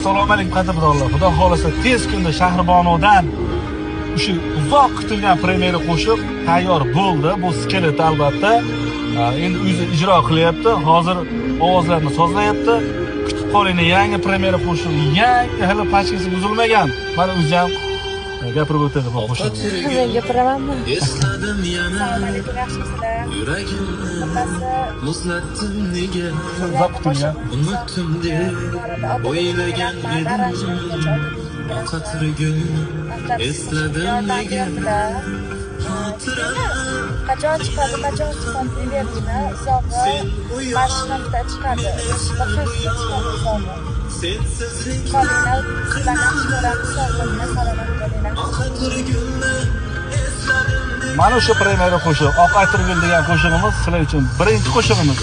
Assalomu alaykum, qadrdonlar. Xudo xohlasa, tez kunda Shahribonudan o'sha uzoq kutilgan premyera qo'shiq tayyor bo'ldi. Bu skelet albatta. Endi o'zi ijro qilyapti. Hozir ovozlarni sozlayapti. Kutib qoling, yangi premyera qo'shiq, yangi, hali pachkasi buzilmagan. Mana o'zi ham gapirib o'tadi bu qo'shiqni. Men gapiramanmi? Esladim yana Assalomu alaykum, yaxshimisizlar? yuragimni Xullas, muzlatdim nega, Uzoq kutilgan. Unutdim deb o'ylagan edim. Oq atirgul esladim nega, xotiram Qachon chiqadi, qachon chiqadi deyverdinglar. Uzog'i mana shu hafta chiqadi. Bir hafta chiqadi uzog'i. Sensizlik Qolinglar, sizlarni yaxshi ko'ramiz, sog' bo'linglar, salomat bo'linglar. Oq atirgulni esladim. Mana o'sha premyera qo'shiq, "Oq atirgul" degan qo'shig'imiz sizlar uchun birinchi qo'shig'imiz.